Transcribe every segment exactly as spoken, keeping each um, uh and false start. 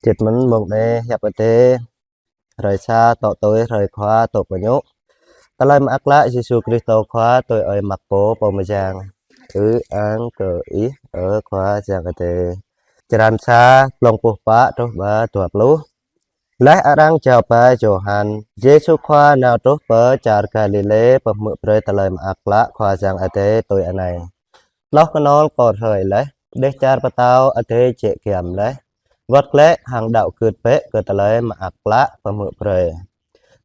Čit mơ̆n mông anai hiăp Adai. Hrơi sa, tŏ tui hrơi Khua tŏ pơñŭ. Tơlơi Mơak Klă Yêsu Kristô Khua tui ơi Markô pô mơyang. Ư-ang kơ Ih, ơ Khua Yang Adai. Črăn sa, klŏng pluh pă truh pơ dua pluh. Laih arăng jao ba Yôhan, Yêsu Khua nao truh pơ čar Galilê pơhmư̆ brơi Tơlơi Mơak Klă Khua Yang Adai tui anai: Tloh kơnol kơ hrơi laih, dêh čar pơtao Adai jĕ giăm laih. Wơ̆t glaĭ hăng đaŏ gưt bĕ kơ Tơlơi Mơak Klă pơhmư̆ brơi.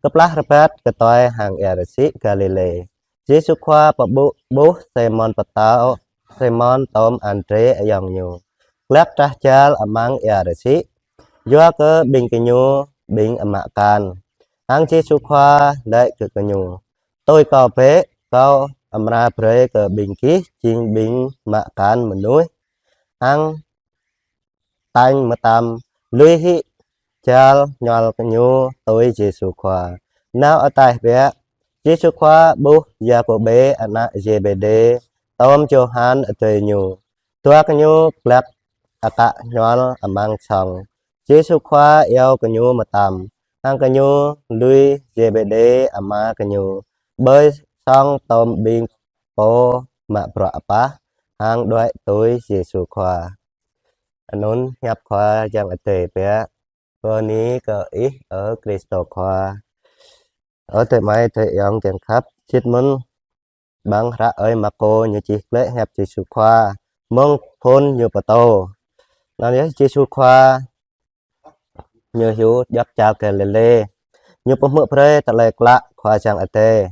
Kơplah rơbat kơtuai hăng ia rơsĭ Galilê, Yêsu Khua pơƀuh Simôn Pơtâo, Simôn tôm Andrê ayŏng ñu, glăk trah jal amăng ia rơsĭ, yua kơ ƀing gơñu ƀing ama akan. Hăng Yêsu Khua laĭ kơ gơñu: Tui Kâo bĕ, Kâo amra brơi kơ ƀing gih jing ƀing ama akan mơnuih. Hăng tañ mơtam, lui hĭ jal ñuăl gơñu tui Yêsu Khua. Nao ataih biă, Yêsu Khua ƀuh Yakôbê ană Zêbêđê tôm Yôhan adơi ñu, dua gơñu glăk akă ñuăl amăng sŏng. Yêsu Khua iâu gơñu mơtam, hăng gơñu lui Zêbêđê ama gơñu, ƀơi sŏng tôm ƀing pô mă bruă apah, hăng đuaĭ tui Yêsu Khua. Anŭn hiăp Khua Yang Adai biă. Bơni kơ Ih, ơ Kristô Khua. Ơ adơi amai adơi ayŏng kiăng khăp, čit mơ̆n ƀăng hră ơi Markô ñu čih glaĭ hiăp Yêsu Khua mơ̆ng phŭn ñu pơtô. Anŭn yơh Yêsu Khua ñu hyu djŏp čar Galilê, ñu pơhmư̆ brơi Tơlơi Klă Khua Yang Adai.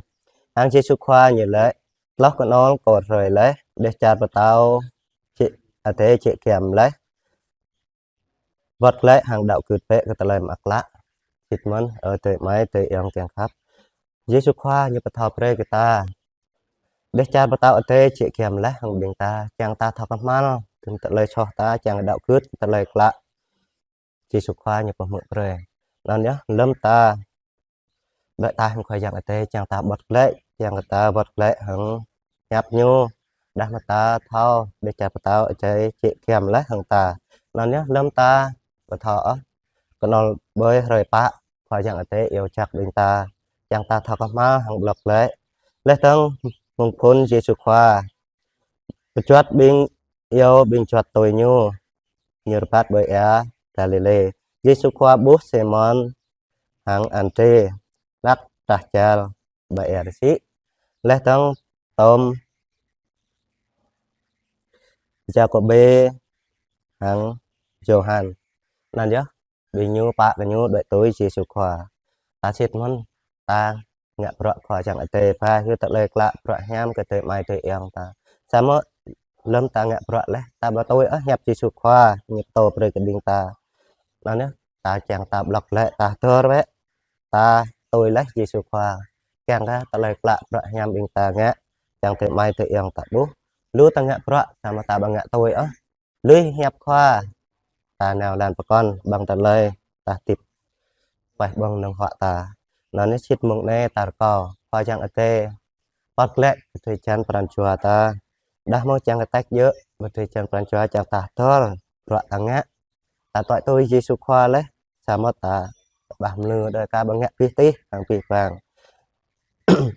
Hăng Yêsu Khua ñu laĭ: Tloh kơnol kơ hrơi laih, dêh čar pơtao jĕ, Adai jĕ giăm laih. Wơ̆t glaĭ hăng đaŏ gưt bĕ kơ Tơlơi Mơak Klă. Čit mơ̆n, ơ adơi amai adơi ayŏng kiăng khăp, Yêsu Khua ñu pơthâo brơi kơ ta dêh čar pơtao Adai jĕ giăm laih hăng ƀing ta, kiăng ta thâo kơhma̱l kơ tơlơi soh ta, kiăng đaŏ gưt kơ Tơlơi Klă Yêsu Khua ñu pơhmư̆ brơi. Anŭn yơh, lơ̆m ta đuaĭ ataih hăng Khua Yang Adai, kiăng ta wơ̆t glaĭ, kiăng ta wơ̆t glaĭ hăng hiăp ñu, đah mơ̆ ta thâo dêh čar pơtao Adai jĕ giăm laih hăng ta. Anŭn yơh, lơ̆m ta pơthâo ôh kơnol ƀơi hrơi pă Khua Yang Adai iâu jak ƀing ta, kiăng ta thâo kơhma̱l hăng wơ̆t glaĭ. Laih dơ̆ng mơ̆ng phŭn Yêsu Khua pơjuăt ƀing, iâu ƀing juăt tui ñu, ñu rơbat ƀơi ia Galilê. Yêsu Khua ƀuh Simôn hăng Andrê glăk trah jal ƀơi ia rơsĭ, laih dơ̆ng tôm Yakôbê hăng Yôhan. Anŭn yơh, ƀing ñu pă gơñu đuaĭ tui Yêsu Khua. Ta čit mơ̆n, ta ngă bruă Khua Yang Adai, ba hyu Tơlơi Klă bruă hiam kơ adơi amai adơi ayŏng ta. Samơ̆ lơ̆m ta ngă bruă laih, ta ƀu tui ôh hiăp Yêsu Khua ñu pơtô brơi kơ ƀing ta. Anŭn yơh, ta kiăng ta wơ̆t glaĭ, ta hơdơr bĕ, ta tui laih Yêsu Khua, kiăng kơ Tơlơi Klă bruă hiam ƀing ta ngă, kiăng adơi amai adơi ayŏng ta ƀuh. Lu ta ngă bruă, samơ̆ ta ƀu ngă tui ôh, lui hiăp Khua, ta nao lăn pơkŏn ƀăng tơlơi, ta hơdip pơ̆ng ƀơ̆ng nơ̆ng huă ta. Anŭn yơh, čit mơ̆ng anai ta rơkâo Khua Yang Adai wơ̆t glaĭ kơ drơi jăn pran jua ta. Đah mơ̆ kiăng kơ tĕk djơ̆ kơ drơi jăn pran jua, kiăng ta hơdơr bruă ta ngă, ta tui tui Yêsu Khua laih, samơ̆ ta ƀah mlư đơi kơ ƀu ngă abih tih hăng abih bang.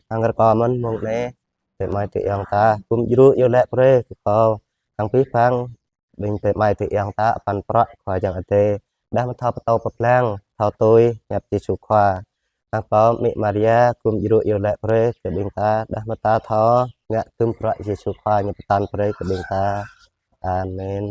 Hăng rơkâo mơ̆n mơ̆ng anai, adơi amai adơi ayŏng ta gum djru iâu laĭ brơi kơ kâo hăng abih bang ƀing adơi amai adơi ayŏng ta apăn bruă Khua Yang Adai. Đah mơ̆ thâo pơtô pơblang, thâo tui hiăp Yêsu Khua. Hăng kâo Amĭ Maria gum djru iâu laĭ brơi kơ ƀing ta, đah mơ̆ ta thâo ngă tŭm bruă Yêsu Khua ñu pơtă brơi kơ ƀing ta. Amen.